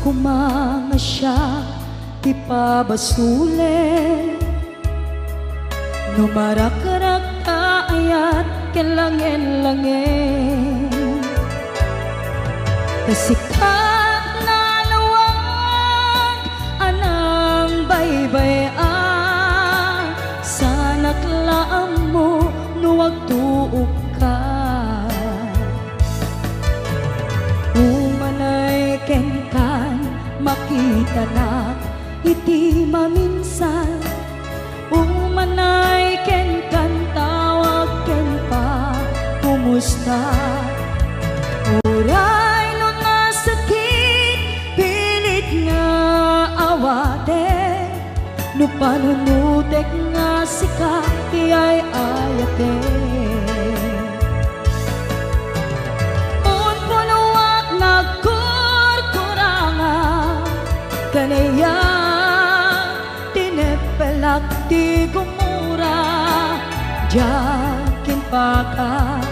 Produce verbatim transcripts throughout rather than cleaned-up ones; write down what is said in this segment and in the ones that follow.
Koma nga siak ti pabasolen, no marakrak ta ayat ken langen-langen. Ta sika nalawag a nangbay-bay-ak, saanak la ammo no agtuokka. Umanay kenkan, makitanak iti maminsan. Umanay kenkan, tawag ken pakumusta. Uray no nasakit, pilit nga awatek. No panunotek nga sika ti ay-ayatek. Unpunoak nagkurkuranga, kaniak tineppelak ti gumura, diak impaka.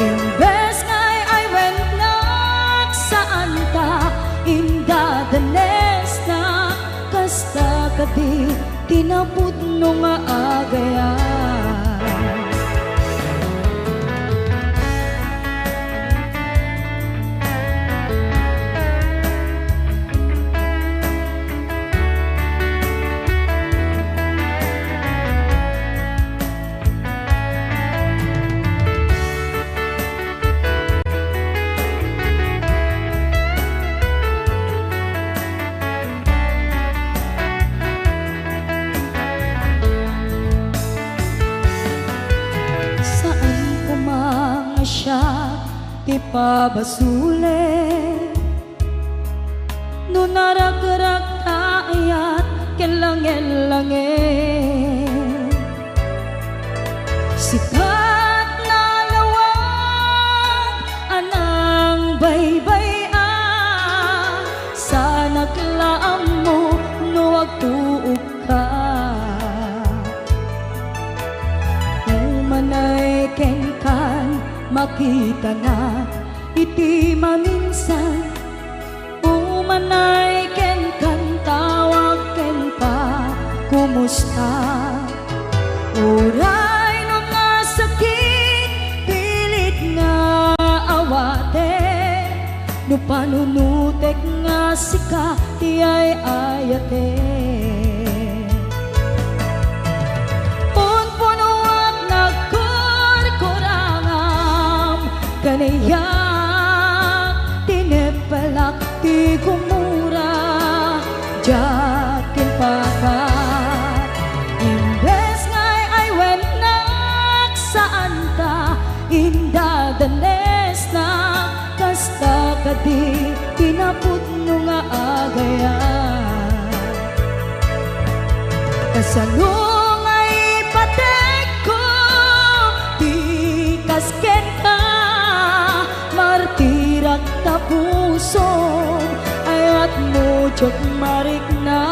Imbes nga ay-aywennak, saanta indadanesnak, kasta kadi ti napudno nga agayam. Saan koma nga siak ti pabasolen, no narakrak ta ayat ken langen-langen. Sika nalawag a nangbaybay-ak, saanak la ammo no agtuokka. Umanay kenkan, makitanak iti maminsan. Umanay kenkan, tawag ken pakumusta. Uray no nasakit, pilit nga awatek. No panunotek nga sika ti ay-ayatek. Unpunoak nagkurkurangam, kaniak tineppelak ti gumura, diak impaka. Imbes nga ay-aywennak, saanta indadanesnak, kasta kadi ti napudno nga agayam. Kasano nga ipatekko ti kas kenka, martirak ta pusom, ayatmo diak marikna,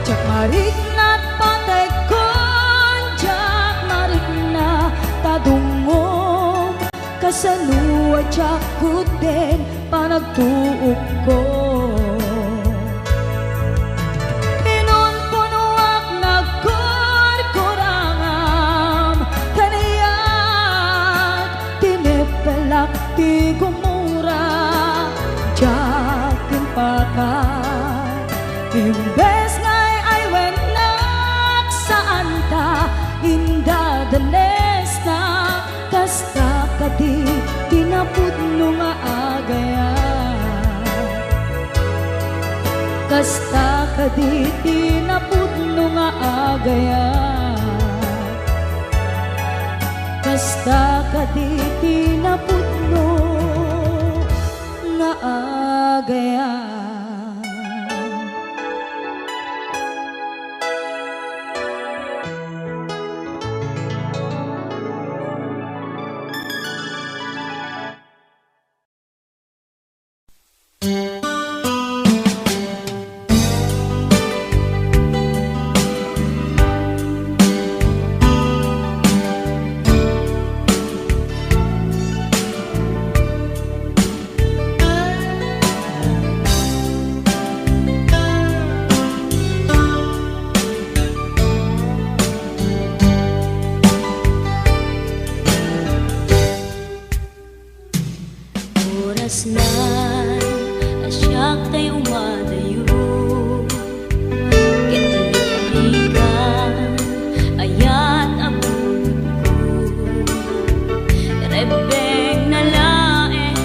diak marikna ta patekkon, diak marikna ta dungngom. Kasano a diak kudden panagtuokko? Pinunpunoak nagkurkurangam, kaniak tineppelak ti gumura, diak impaka. Imbes nga ay-aywennak, saanta indadanesnak, kasta kadi ti napudno nga agayam. Kasta kadi ti napudno nga agayam. Kasta kadi ti napudno nga agayam. Orasnan a siak tay umadayo, ket liklikan ayat a bulodko. Rebbengna laeng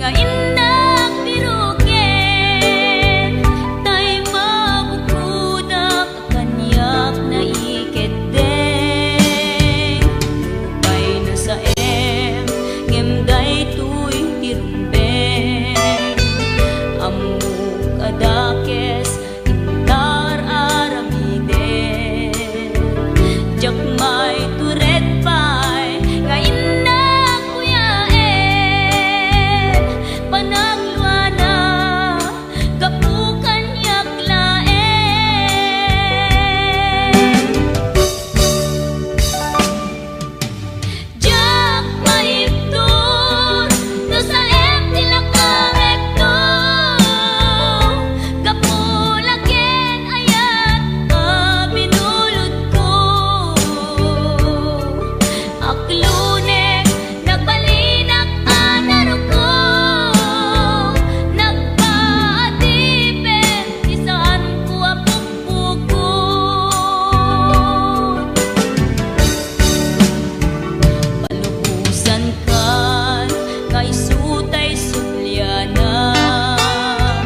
nga innak piruken, tay mabukodak kaniak naikeddeng. Nupay nasaem, ngem daytoy ti rumbeng. Ammok a dakes, intar aramiden. Diak maitured pay nga innak kuyaen. Panagluana, gapu kaniak laeng. Diak maibtur no saem ti lakamekto, gapu la ken ayat a binulodko. Aklunek, nagbalinak a naruko, nagpaadipen ti saanko a pukpukot. Palubosankan nga isu tay sublianam,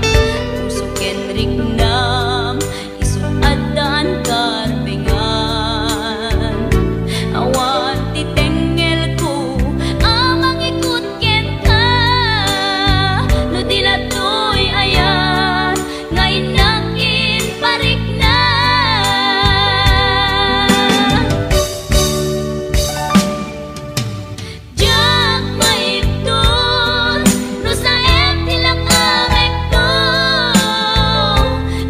puso ken riknam, isu addaan karbengan. Awan ti tengngelko a mangikut kenka, no di la toy ayat nga innak imparikna. Diak maibtur no saem ti lakamekto,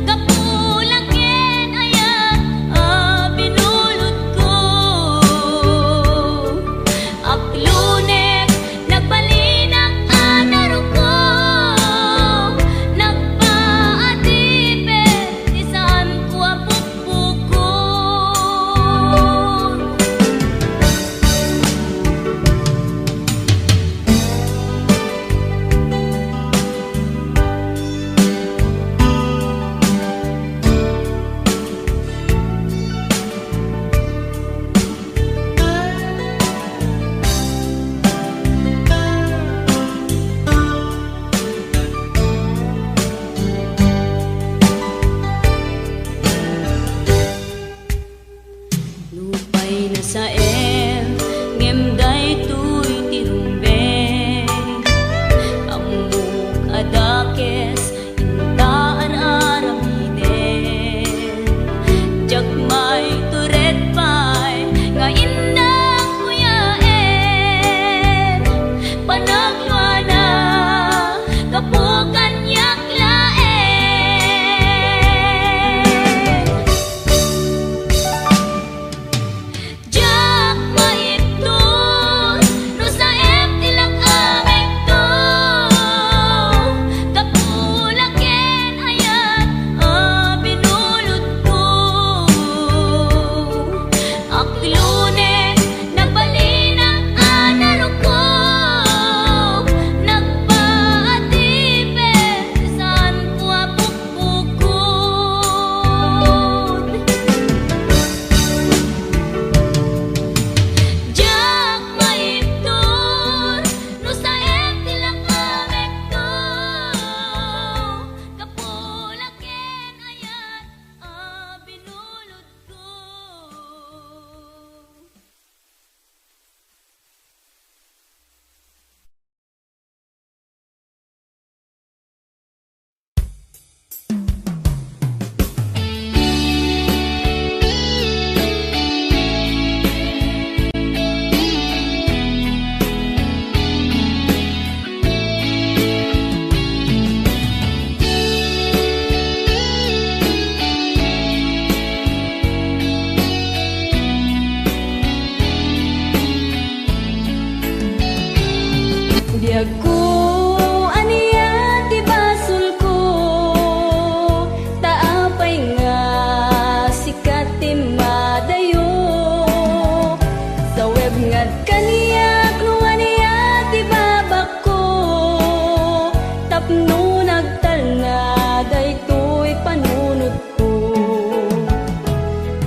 gapu la ken ayat a binulodko. Aklunek, nagbalinak a naruko, nagpaadipen ti saanko a pukpukot. Nupay nasaem, ngem daytoy ti rumbeng. Ammok a dakes, inta ar-aramiden. Diak maitured pay nga innak kuyaen. Panagluana, gapu kaniak laeng. Diak maibtur no saem ti lakamekto, gapu la ken ayat a binulodko. Aklunek, nagbalinak a naruko, nagpaadipen ti saanko a pukpukot. Diak maibtur no saem ti lakamekto, gapu la ken ayat a binulodko. Diakko ania ti basolko, ta apay nga sika ti madayo? Saweb nga kaniak no ania ti babakko. No nagtalna daytoy panunotko,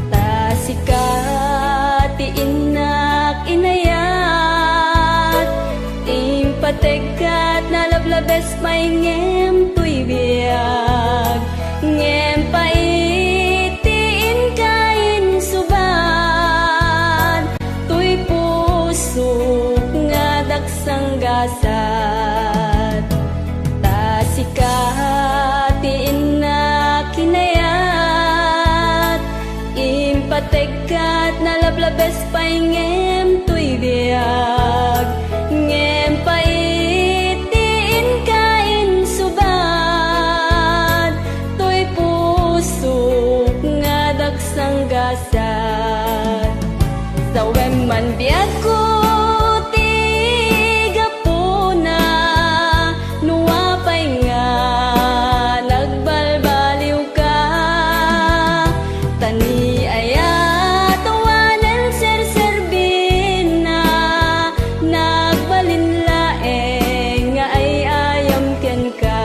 ta sika ti innak inayat, impategkat nalablabes pay ngem toy biag, ngem pait ti inka insubat, toy pusok nga daksanggasat. Ta sika ti innak inayat, impategkat nalablabes pay ngem toy biag, ngem pait ti inka insubat, toy pusok nga daksanggasat. Sawem man biagko ti gapuna, no apay nga nagbalbaliwka, ta ni ayat awanen serserbina, nagbalin laeng nga ay-ayam kenka.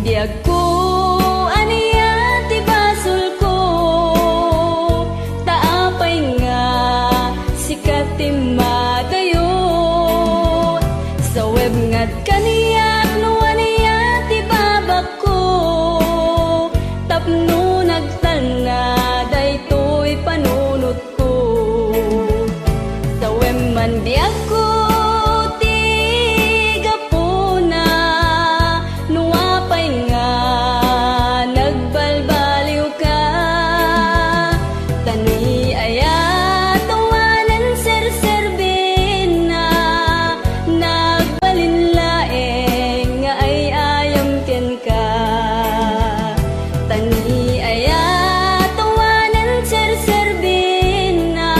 Biagko, ania ti basolko? Ta apay nga sika ti madayo? Saweb nga kaniak no ania ti babakko, tapno nagtalna daytoy panunotko. Sawem man biagko ti gapuna, no apay nga nagbalbaliwka, ta ni ayat awanen serserbina, nagbalin laeng nga ay-ayam kenka. Ta ni ayat awanen serserbina,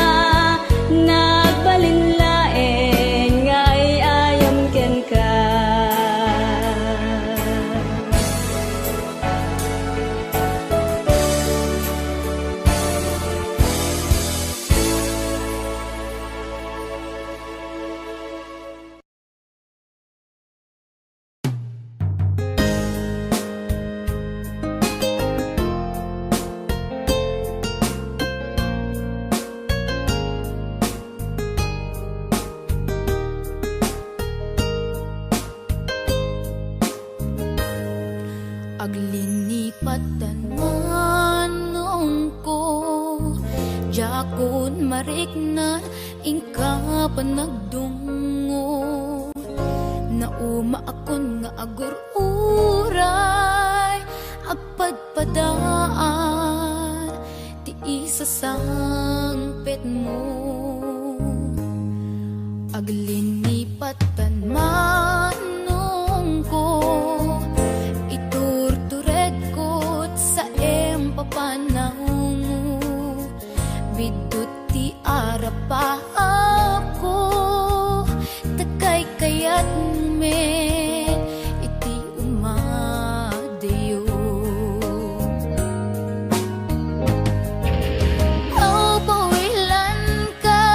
nagbalin laeng nga ay-ayam kenka. Aglinipatan manongko, diakon marikna inka panagdungngo. Naumaakon nga agur-uray, agpadpadaan ti isasangpetmo. Aglinipatan manongko, iturturedko ti saem papanawmo. Biddut ti arapaapko, ta kaykayatmo met iti umadayo. Aw, pawilanka,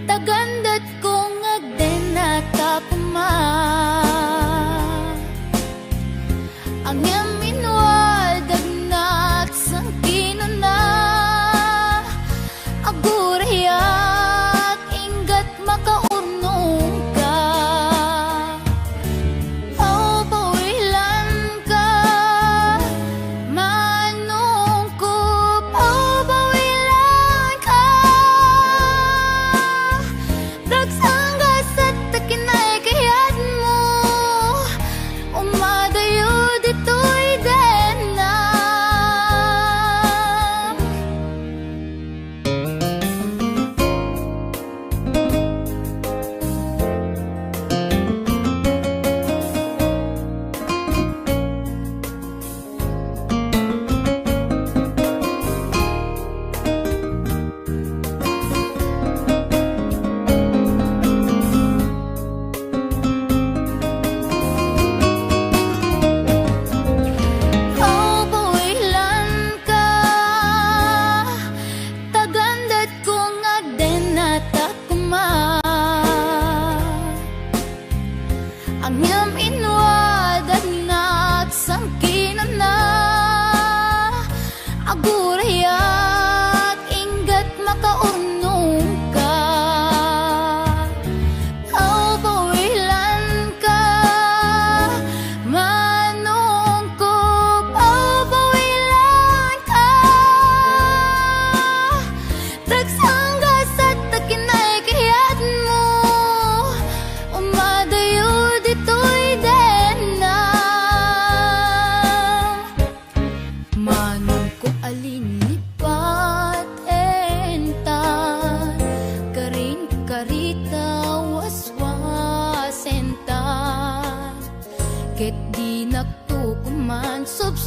ta gandatko nga agden a tapma. Ngem inwaldag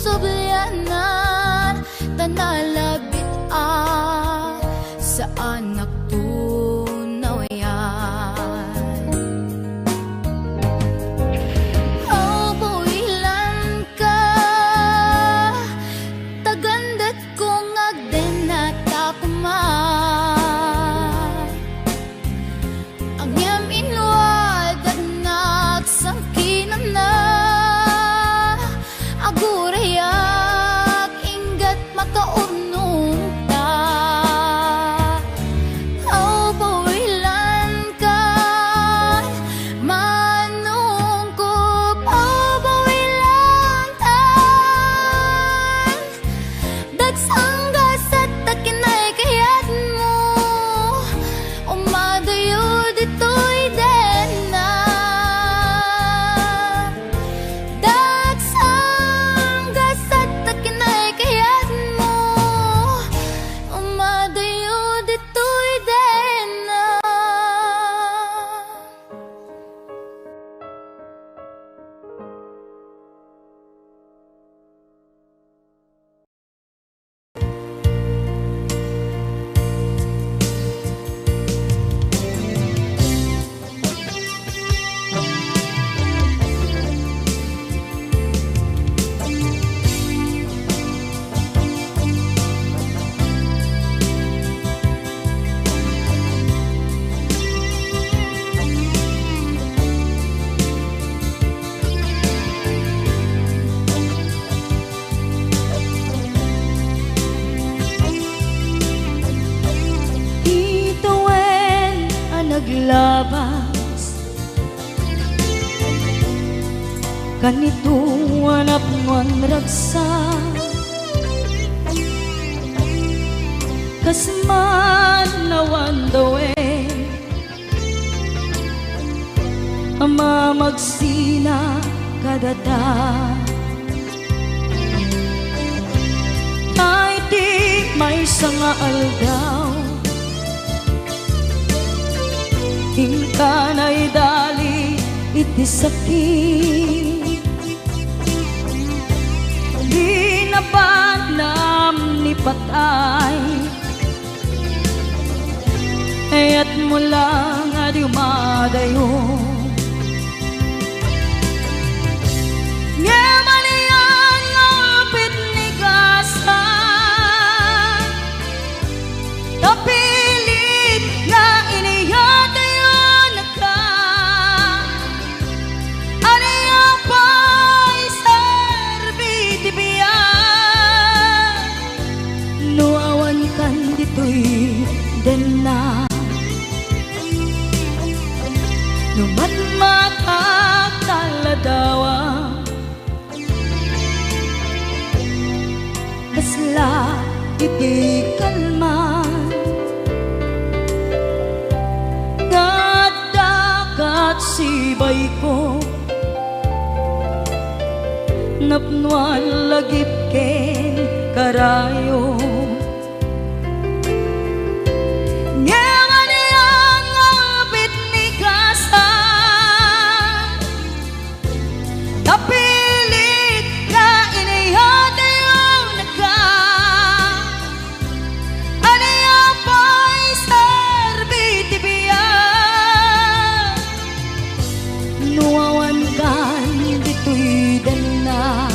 Sublianan ta nalabit a saanak tunaw yan. Aw, pawilanka, tagandat kong agden na ta kuman. Ngem inwadak nagsangkinana, agurayak inggat makaurnongta. Aw, pawilankan, manungkop, aw, pawilankan. Dagsang gasat ta kinay kayatmo, umadayo ditoy denna. Dagsang gasat ta kinay kayatmo, umadayo ditoy denna. Itawen a naglabas, kanito a napnuan ragsak, kas man awan dawen a mamagsina kadata. Ta iti maysa nga aldaw, inka naidali iti sakit. Di nabanam ni patay, kayatmo lang a di umadayo. Ngem ania nga upit ni gasat, ta pilit nga iniyatayonka. Ania pay serbi ti biag no awankan ditoy denna? No matmatak ta ladawam, basla iti kalman nga adda kat sibayko. Napnuan lagip ken karayo. Ngem ania nga upit ni gasat, ta pilit nga iniyatayonka. Ania pay serbi ti biag no awankan ditoy denna?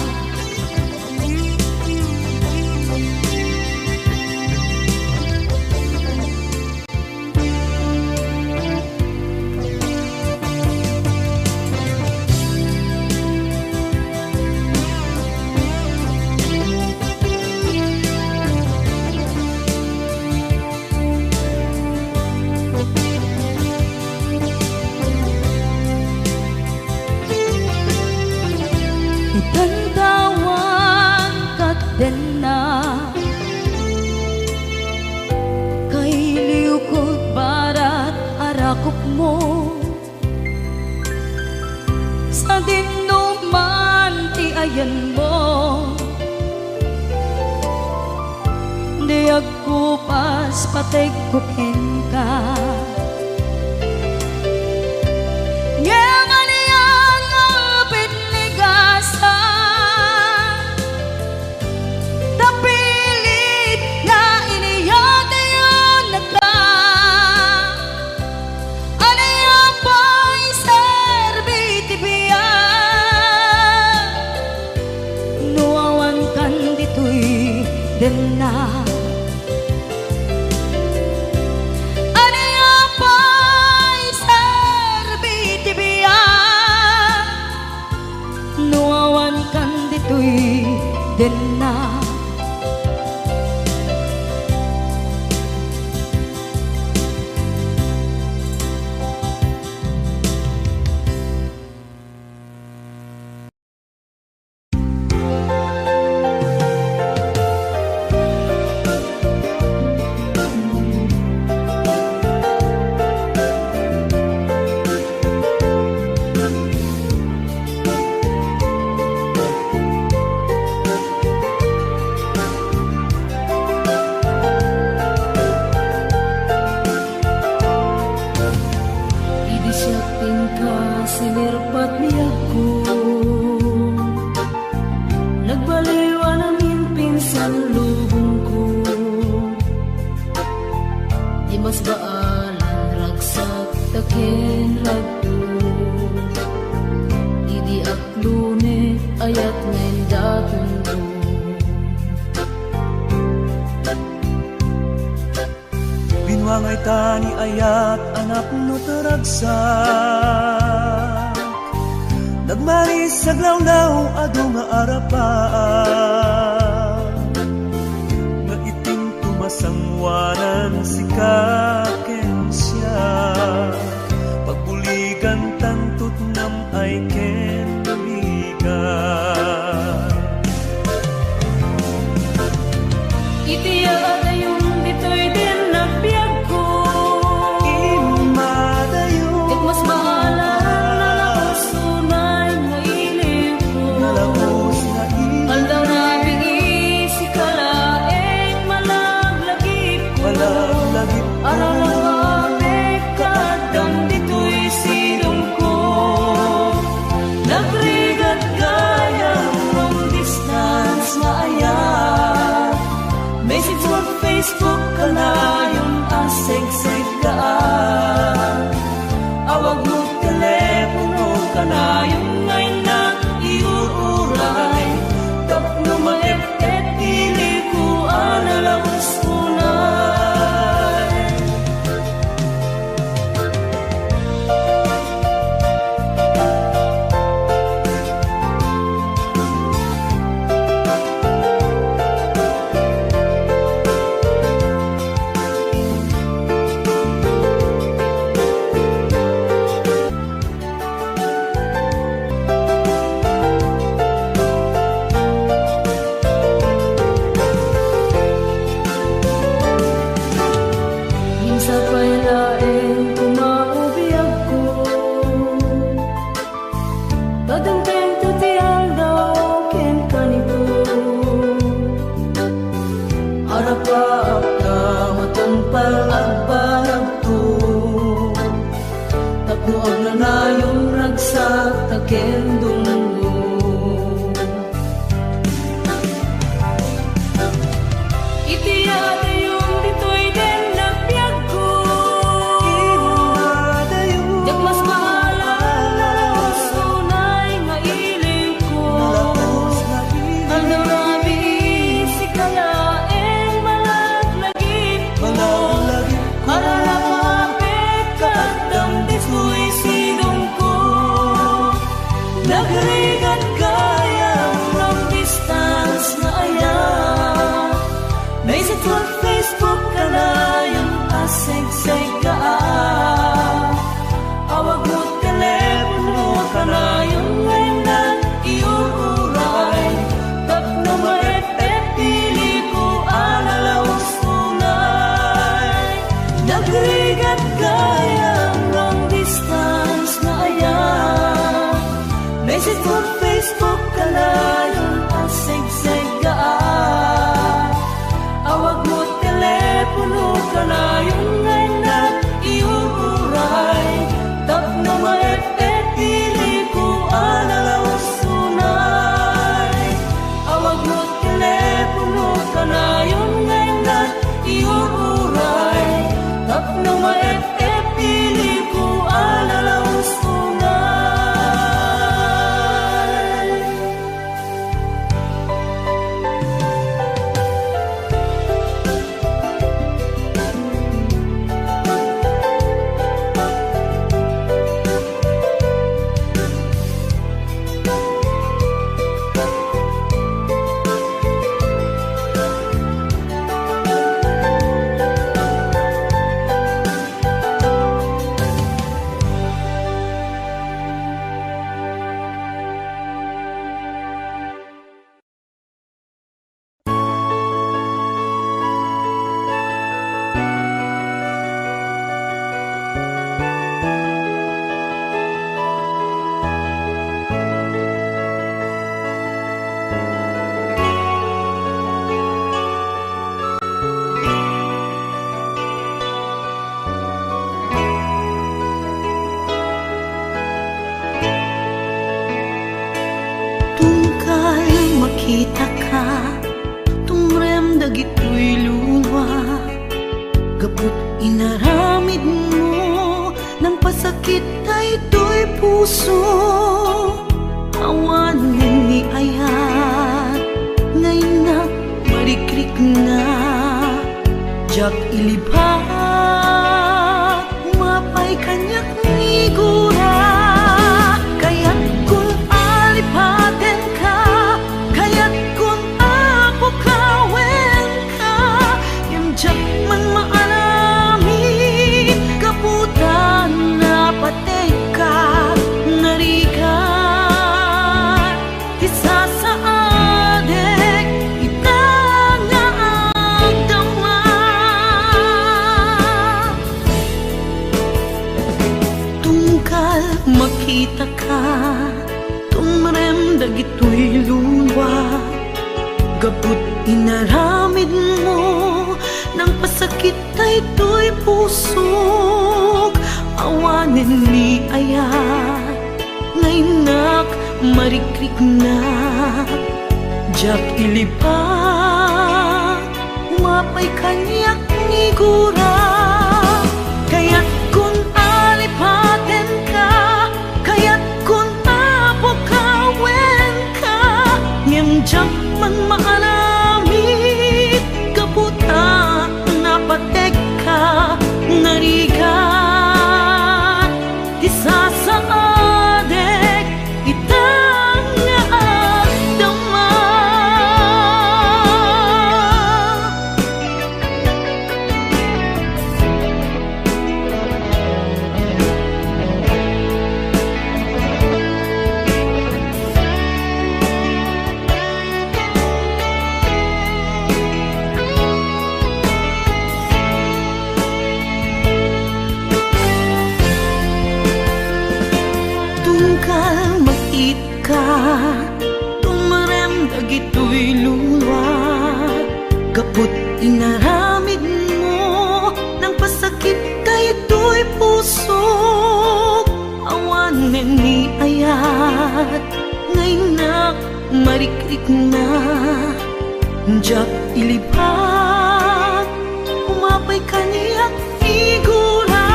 Itantawan ket denna, kailiwko barat a rakupmo. Sadino man ti ayanmo, di agkupas pategko kenka. Ngem ania nga upit ni gasat, denna. Ania pay serbi ti biag no awan kan ditoy denna? Idi siak ti inka, sinirpat biagko. Nagbaliw a namin pinsan lubongko. Di mas baalan ragsak ta ken ragto. Idi ak lune, ayat nga indatonko. Binuangay ta ni ayat a napno ta ragsak. Nagmaris aglawlaw adu nga arapaak. Nga itinto masangoanan sika ken siak. Pagbuligan tanto ti nam-ay ken buligan. Iti adayon ditoy denna biagko. Immadayon. Ket mas baalan nalabos unay nga ilinko. Nalabos nga ilinko. Aldaw rabii sika laeng malaglagipko. Malaglagipko. Araragapek ka addam ditoy sidongko. Nagrigat gayam long distance nga ayat. Message mo Facebook, kanayon a segsegka. Awag mo telepono, kanayon nga innak iuray. Tapno maep-et iliko a nalabos unay. Ngem sapay laeng koma, o biagko, ta dimtengto ti aldaw kenka ni Poo. Arapaak ta matungpal agbanagto. Tapno agnanayon ragsak ta ken dunggo. Iti adayon ditoy dennak biagko. Iti adayon. Diak mas baalan nalabos unay nga ilinko. Nalabos nga ilinko. Aldaw rabii sika laeng malaglagipko. Malaglagipko. Araragapek ka addam ditoy sidongko. puso, awanen ni ayat, nga innak marikrikna. Diak ilipat, umapay kaniak nigura. Kayatkon a lipatenka, kayatkon a pukawenka, ngem diak man maaramid gapu ta napategka narigat. Ti sasaadek ita nga agdama. Tunggal makitaka, tumrem dagitoy luluak. Gaput inaramidmo, nangpasakit daytoy pusok. Awanen ni ayat, nga innak marikrikna. Diak ilipat, umapay kaniak nigura. Kayatkon a lipatenka, kayatkon a pukawenka, ngem diak man maaramid gapu ta napategka narigat. Ti sasaadek ita nga agdama. Tunggal makitaka, tumrem dagitoy luluak. Gaput inaramidmo, nangpasakit daytoy pusok. Awanen ni ayat, nga innak marikrikna. Diak ilipat, umapay kaniak nigura.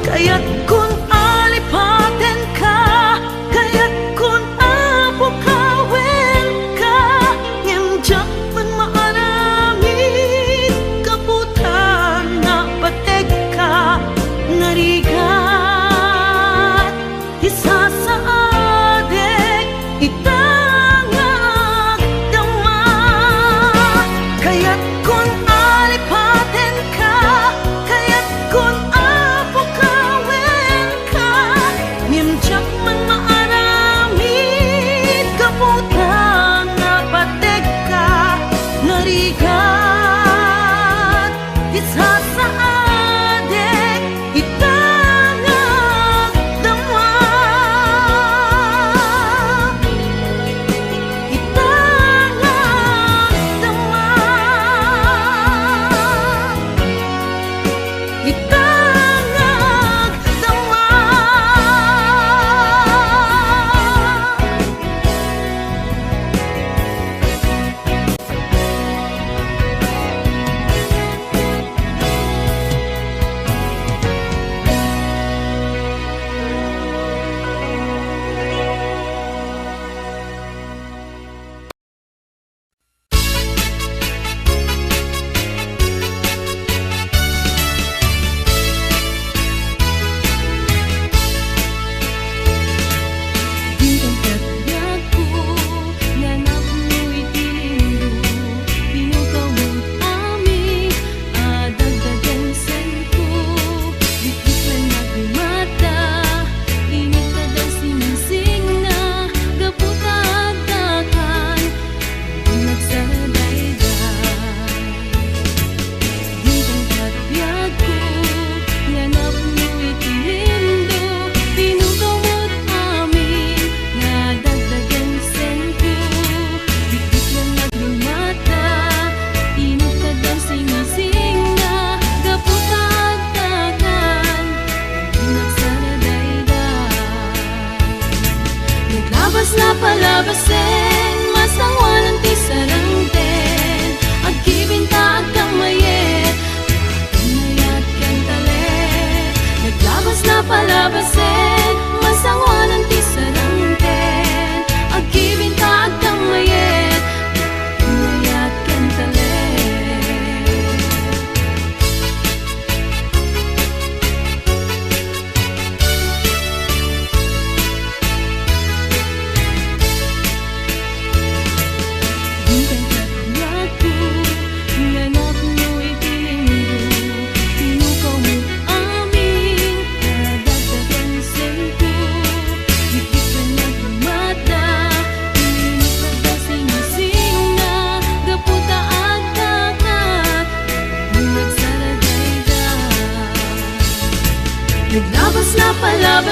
Kayatkon a lipatenka, kayatkon a pukawenka, ngem diak man maaramid gapu ta napategka narigat. Ti sasaadek ita nga agdama.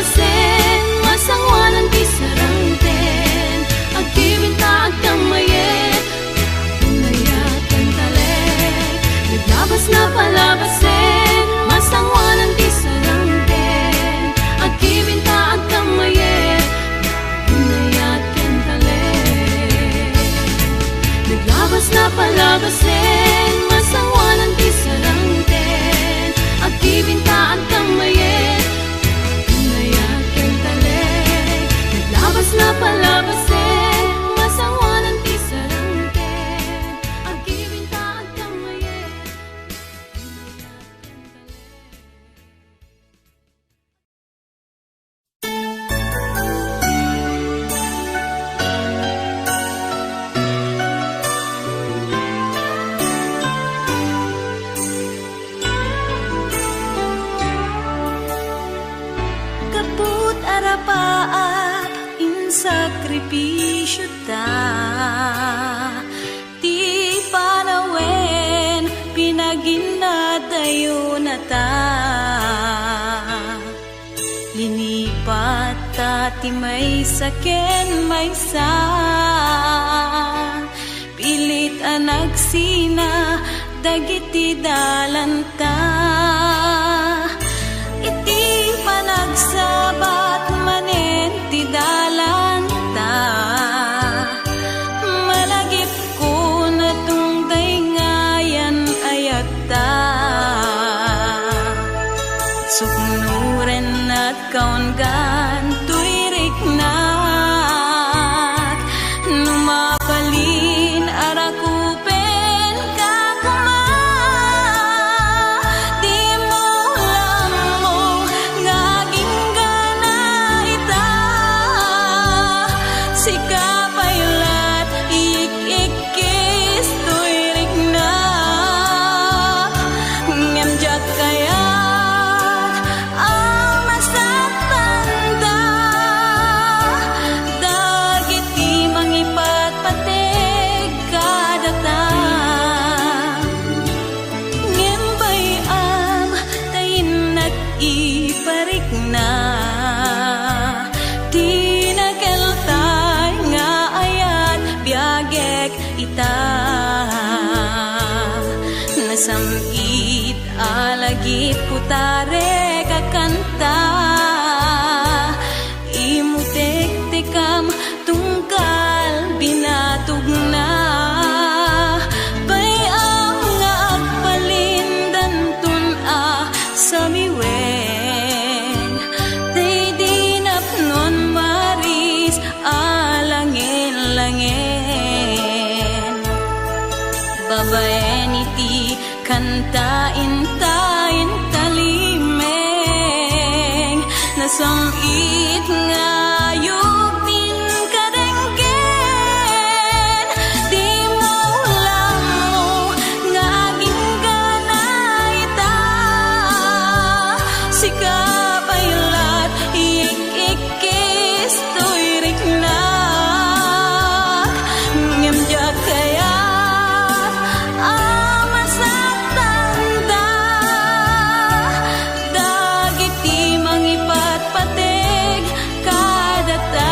Sen, masangoanan ti sarangten, agkibinta, agkammayet, inayat ken talek. Naglabas, napalabas, sen, masangoanan ti sarangten, agkibinta, agkammayet, inayat ken talek. Naglabas, napalabas, sen, masangoanan ti sarangten, agkibinta, agkammayet, inayat ken talek. Naglabas, napalabas, sen, masangoanan ti sarangten, agkibinta, agkammayet, inayat ken talek. Kaput arapaat, insakripisiota, ti panawen pinaginnadayonata. Linipatta ti maysa ken maysa, pilit a nagsina dagiti dalanta. Iti panagsabat manen ti dalanta, malagipko natungday nga yan-ayatta. Suknorennak kaunggan toy riknak, no mabalin a rakupenka koma. Dimo lammo nga aginggana ita, sika pay lat ik-ikkis toy riknak, ngem diak kayat a masaktanda dagiti mangipatpateg kadata. Ngem bay-am ta innak iparikna ti nakeltay nga ayat biagek ita. Nasam-it a lagip putarek a kanta, imutektekam tunggal binatogna. Bay-am nga agbalin danton a samiwen, daydi napnon Maris a langen-langen. Babaen iti kanta inta, inta limeng, nasam-it nga ayup ti kadenggen. Dimo lammo nga aginggana ita, sika pay lat ik-ikkis toy riknak, ngem diak kayat a masaktanda dagiti mangipatpateg kadata.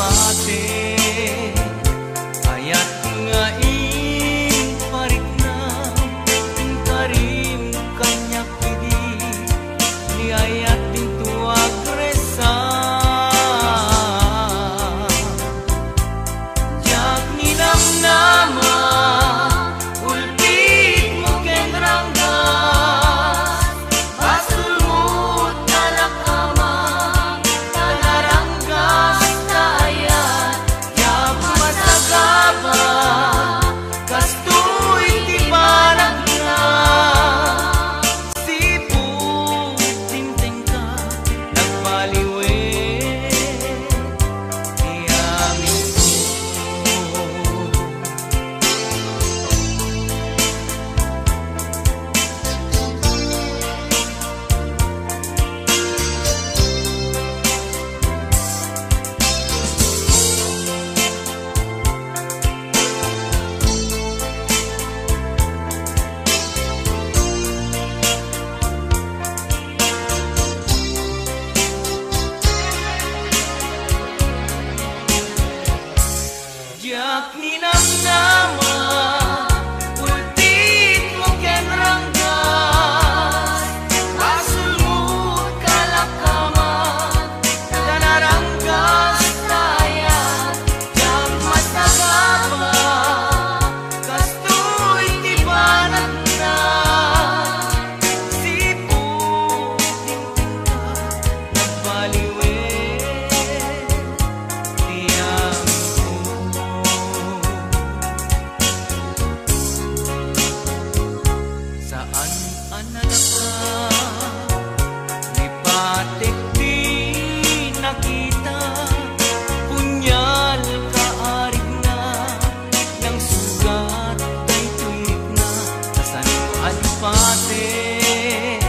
Pate, ayat nga impariknam, inkarim kaniak idi, ni ayat dinto agresa. Diak ninamnama, ulpitmo ken ranggas, basolmo ta nakama, ta naranggas ta ayat, diak masagaba, kastoy ti panagna. Sipud timtengka, nagbaliwen ti amin. Diak ninamnama, ulpitmo ken ranggas, basolmo ta nakama, ta naranggas ta ayat, diak masagaba, kastoy ti panagna. Sipud timtengka, nagbaliwen ti amin. Saan a nalaka, ni Patek ti nakita, punyal kaarigna, nangsugat daytoy rikna, kasano a ni Patek,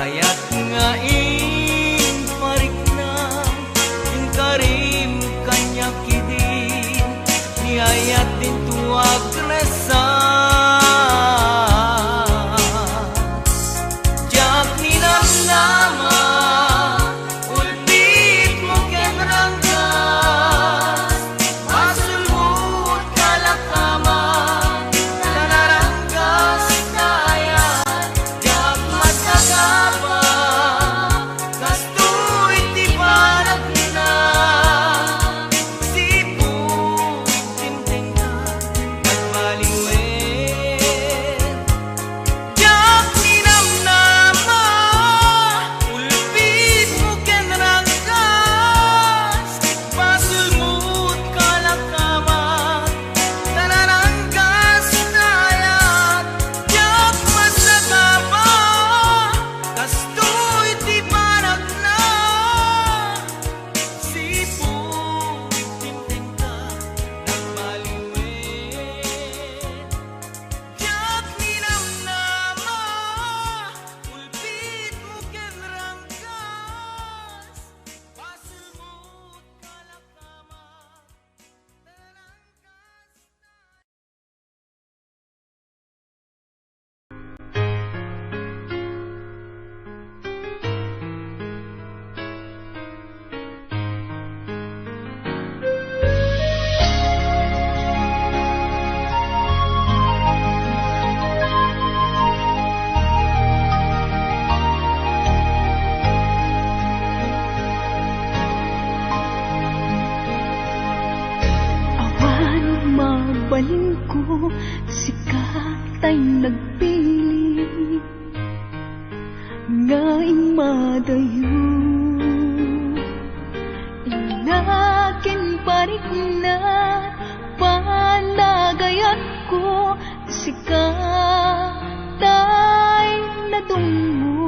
ayat nga imparikna, inkarim kaniak idi, ni ayat dinto agresa. Diak ninamnama, ulpitmo ken ranggas, basolmo ta nakama, ta naranggas ta ayat, diak masagaba, kastoy ti panagna. Sipud timtengka, nagbaliwen. Diak ninamnama, ulpitmo ken ranggas, basolmo ta nakama, ta naranggas ta ayat, diak masagaba, kastoy ti panagna. Sipud timtengka, nagbaliwen. Diak ninamnama, ulpitmo ken ranggas, basolmo ta nakama, ta naranggas ta. Awan mabalinko, sika tay nagpili nga immadayo. Inna ken parikna, panagayatko, sika tay nadungmo.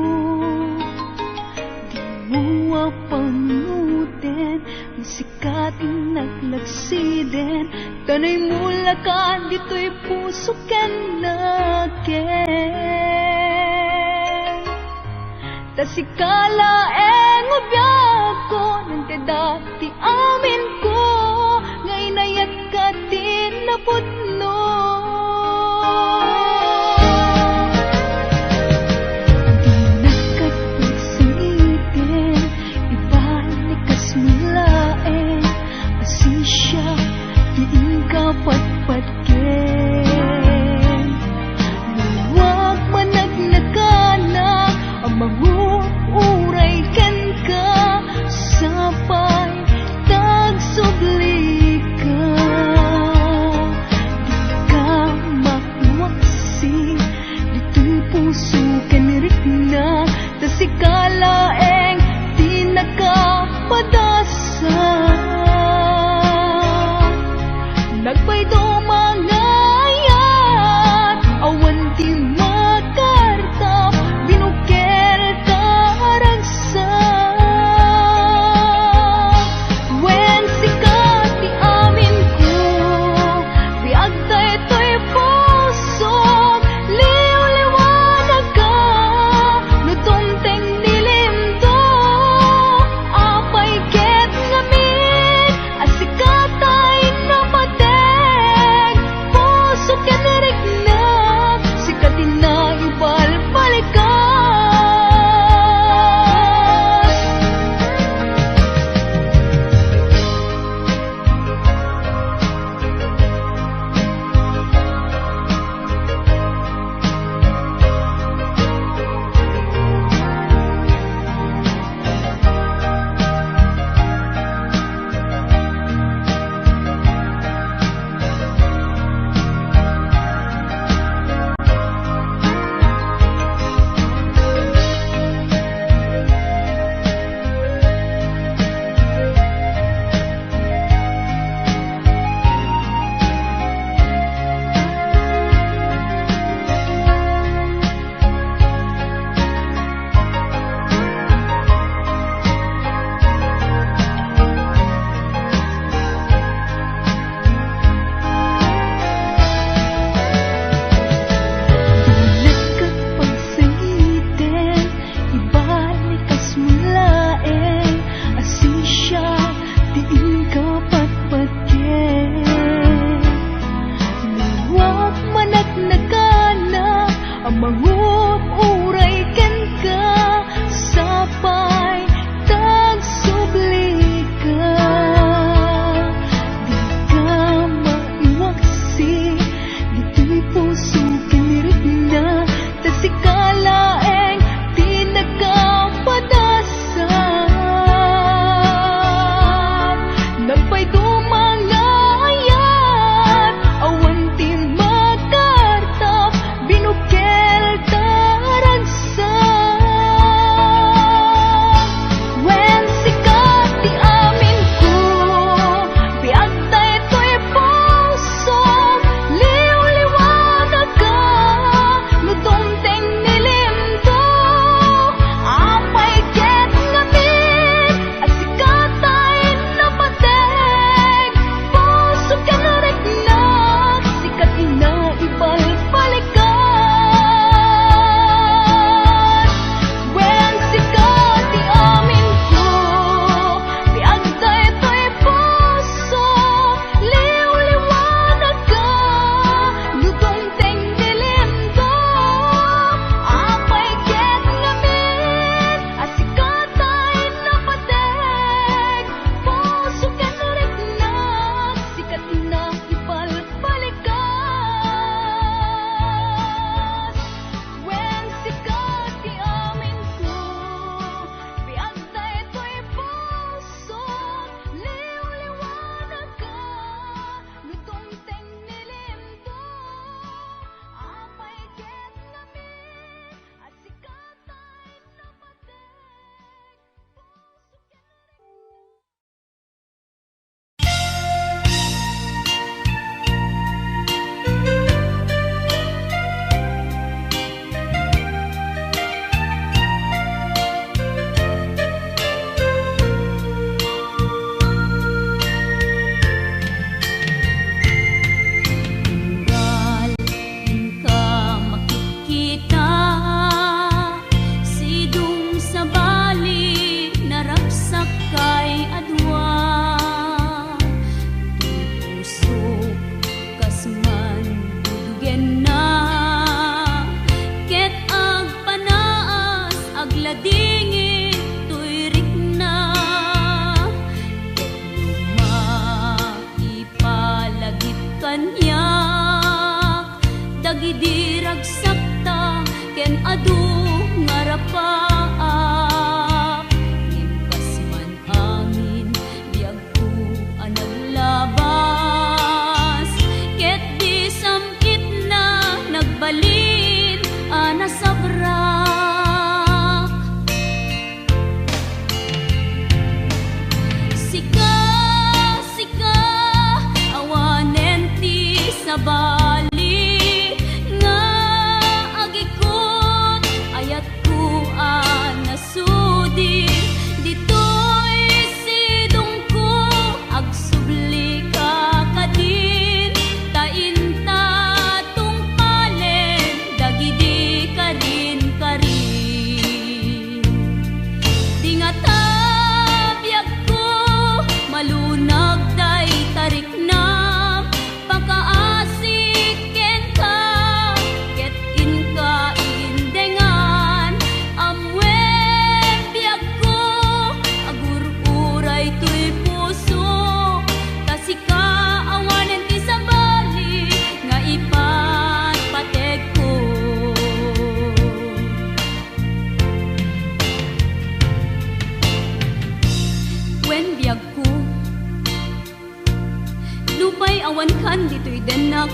Dimo a panunoten, sika ti naglagsiden, ta naimulak ditoy puso ken nakem. Ta sika laeng nga biagko, nagdayda ti aminko, nga inayatka ti napudno. Dinak pagsangiten, ibalik kasmo laeng, Awankan ditoy dennak.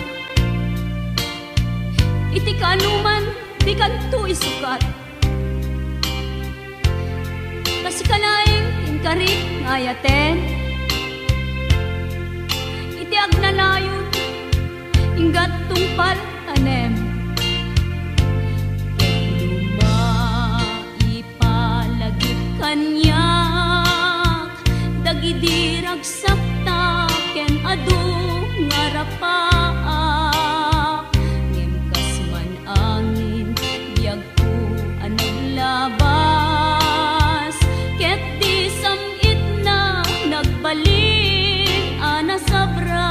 Iti kaanoman, dikanto isukat. Ta sika laeng ti inkarik nga ayaten. Iti agnanayon, inggat tungpal tanem. Ket no maipalagip kaniak dagidi ragsakta ken adu nga rapaak, ngem kas man angin, biagko a naglabas, ket di sam-itna nagbalin a nasabrak.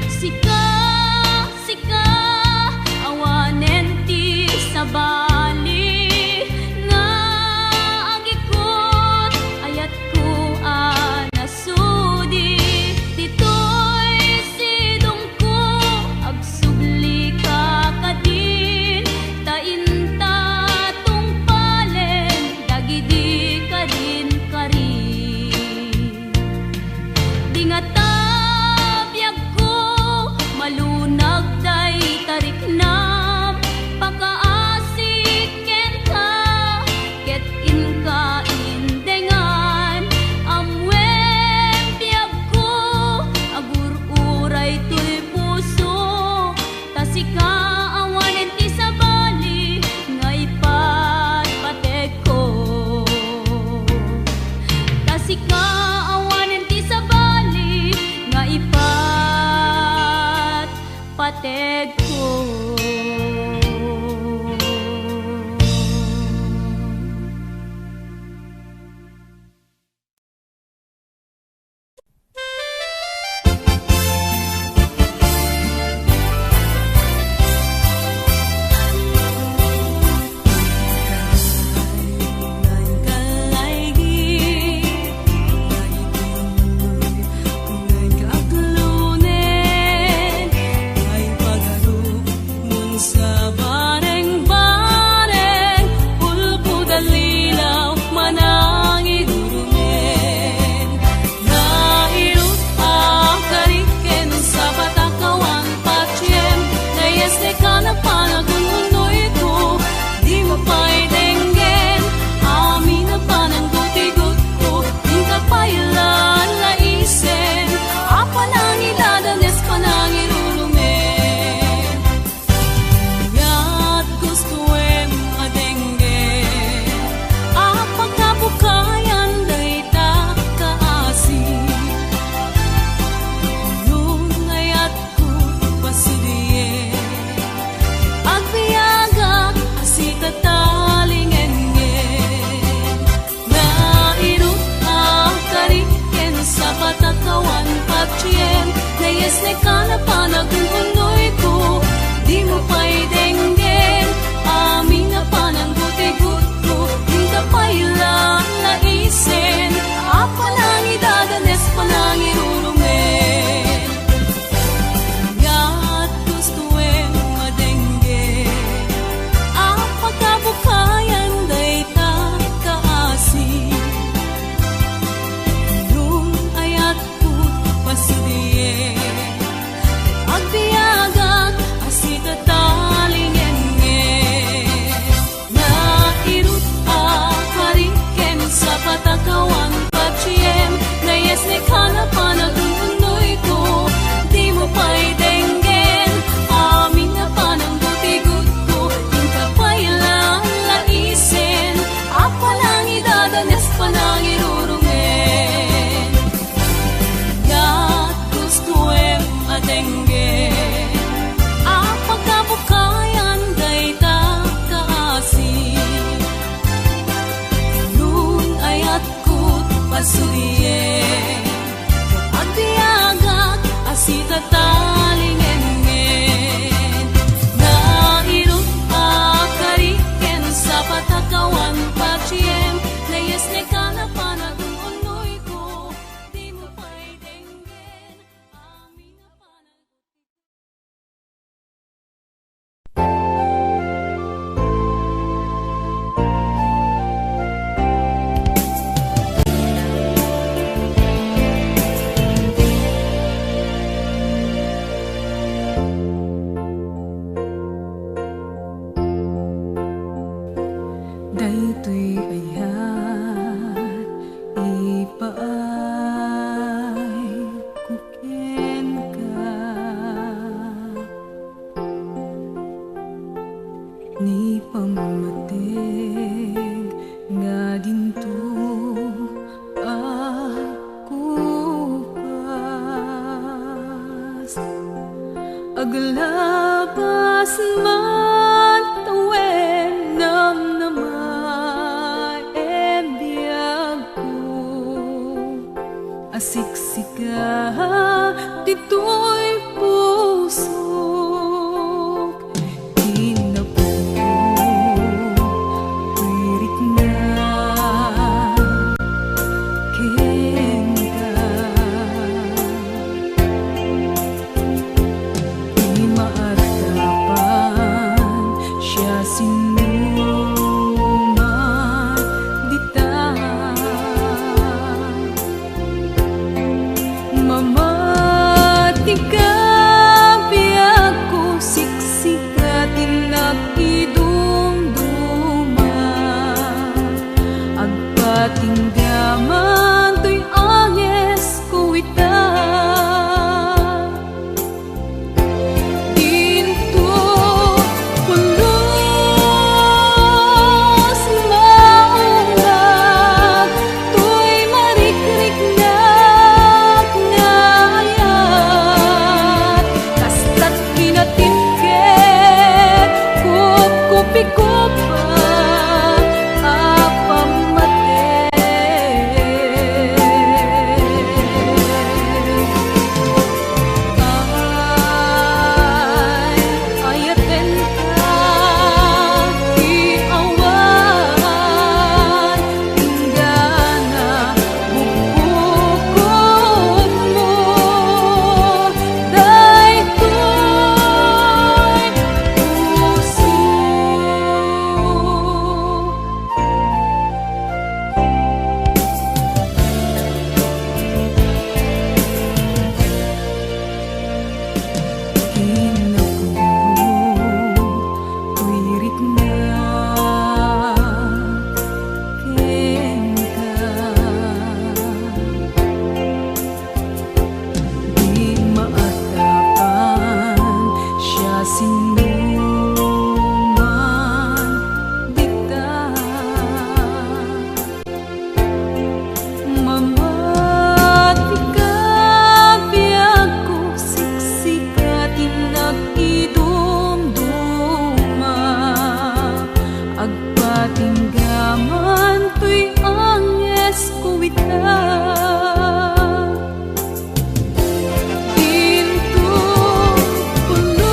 Sika, sika, awanen ti sabali nga agikut, ayatko a nasudi. Ditoy sidongko, agsublika kadin, ta inta tungpalen dagidi karin-karin. Di ngata biagko malunag dayta riknam, pakaasi a pammateg. Ay, ayatenka ti awan inggana bubukodmo daytoy puso. Kinapudno toy rikna kenka. Di maaddapan siasinoman dita. Mamatika, biagko, siksika ti nagidumduma. Agpatinggaman toy angesko ita. Inton pulos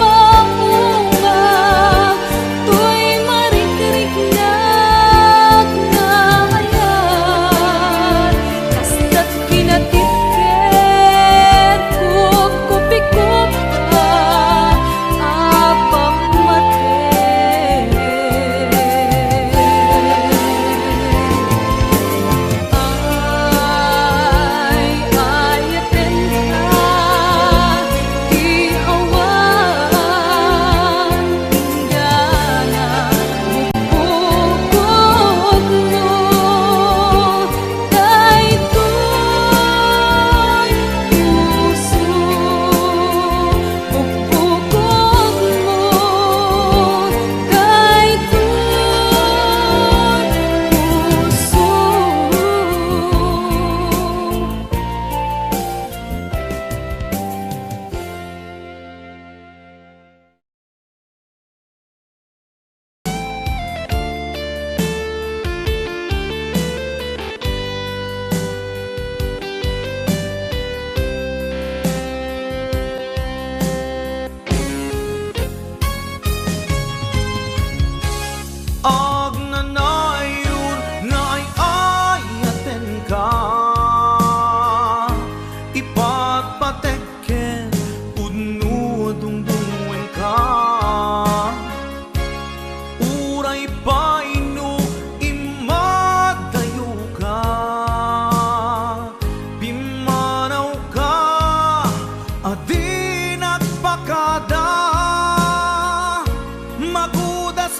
maungag toy marikriknak nga ayat, kasla ti pinatitken, kupkupikupka a pammateg. Ay, ayatenka ti awan inggana bubukodmo daytoy puso. Bukbukotmo daytoy puso. Agnanayon nga ay-ayatenka, ipatpateg ken pudno a dungdungngoenka. Uray pay no immadayoka, pimmanawka a di nagpakada, magudas